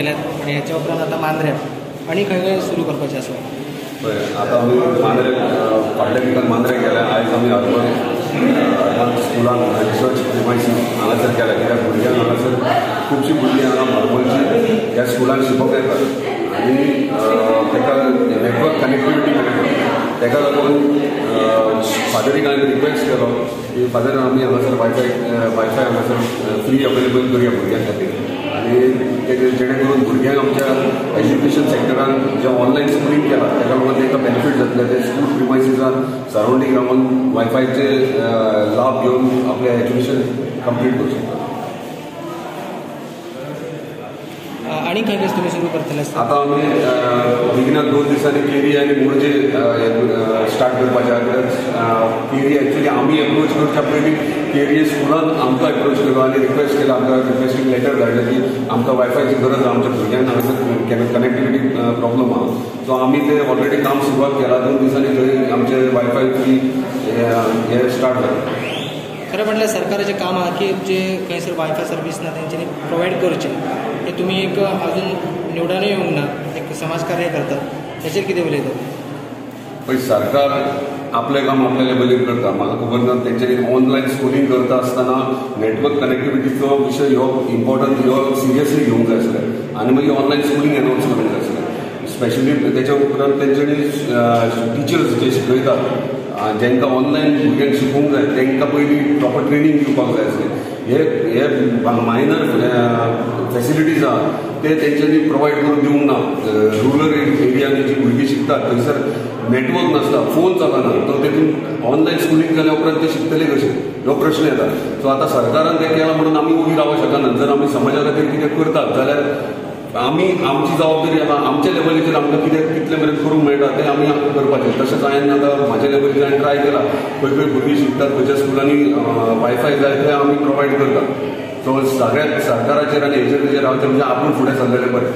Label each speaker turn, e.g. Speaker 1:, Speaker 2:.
Speaker 1: केल्यात आनी ह्याच्या उपरांत आतां मांद्र्या आनी खंय खंय सुरू करपाचें आसा?
Speaker 2: पळय आतां आमी मांद्रे फाटल्या विकान मांद्रे केल्या, आयज आमी अर्बन स्कुलान रिसर्च प्रिमायसीस हांगासर केल्या, कित्याक भुरग्यांक हांगासर खुबशीं भुरगीं हांगा हर्बलची ह्या स्कुलान शिकोवंक येतात आनी ताका नेटवर्क कनेक्टिविटी मेळटा. ताका लागून फादरीक हांवें रिक्वेस्ट केलो की फादर आमी हांगासर वायफाय हांगासर फ्री अवेलेबल करुया भुरग्यां खातीर आनी ते जेणे करून भुरग्यांक आमच्या एज्युकेशन सेक्टरान जें ऑनलायन स्कुलींग केलां ताका लागून तांकां बेनिफीट जातलें. ते स्कूल प्रिमायसिसान सरावंडींग रावन वायफायचे लाभ घेवन आपलें एज्युकेशन कंप्लीट करूं शकतात.
Speaker 1: आनी खंय खंय तुमी सुरू करतले?
Speaker 2: आतां आमी बेगिनात 2 दिसांनी केरी आनी मोरजे स्टार्ट करपाचें आहा, कित्याक केरी एक्चुली आमी एप्रोच करच्या पयलीं केरी स्कुलान आमकां एप्रोच केलो आनी रिक्वेस्ट केलो, आमकां रिक्वेस्टींग लेटर धाडलें की आमकां वायफायची गरज आहा, आमच्या भुरग्यांक हांगासर कनेक्टिविटी प्रॉब्लम आहा. सो आमी ते ऑलरेडी काम सुरवात केलां, 2 दिसांनी थंय आमचे वायफाय फ्री हे स्टार्ट जालें.
Speaker 1: खरें म्हटल्यार सरकाराचें काम आहा की जे खंयसर वायफाय सर्वीस ना तेंच्यांनी प्रोवायड करचें. हे तुमी एक अजून निवडणूय येवंक ना, एक समाज कार्य करतात, हेचेर कितें उलयतात?
Speaker 2: पळय सरकार आपलें काम आपल्या लेवलीर करता. म्हाका खबर ना तेंच्यांनी ऑनलायन स्कुलींग करता आसतना नेटवर्क कनेक्टिविटीचो विशय हो इम्पॉर्टंट, हो सिरियसली घेवंक जाय आसलें आनी मागीर ऑनलायन स्कुलींग एनावन्स करूंक जाय आसलें. स्पेशली तेच्या उपरांत तेंच्यांनी टिचर्स जे शिकयतात जांकां ऑनलायन भुरग्यांक शिकोवंक जाय तांकां पयलीं प्रॉपर ट्रेनींग दिवपाक जाय आसलें. हे हे मायनर फॅसिलिटीज आहा ते तेंच्यांनी प्रोवायड करून दिवंक ना. रुरल एरियांनी जी भुरगीं शिकतात थंयसर नेटवर्क नासता, फोन चलना, तो तेतून ऑनलायन स्कुलींग जाल्या उपरांत ते शिकतले कशे हो प्रश्न येता. सो आतां सरकारान तें केलां म्हणून आमी ओगी रावंक शकना. जर आमी समाजा खातीर कितें करतात जाल्यार आमी आमची जबाबदारी आहा, आमच्या लेवलीचेर आमकां कितें कितले मेरेन करूंक मेळटा तें आमी करपाचें. तशेंच हांवें आतां म्हाज्या लेवलीचेर हांवें ट्राय केलां, खंय खंय भुरगीं शिकतात खंयच्या स्कुलांनी वायफाय जाय तें आमी प्रोवायड करतात. सो सगळ्या सरकाराचेर आनी हेचेर तेजेर रावचें म्हणजे आपूण फुडें सरलेलें बरें.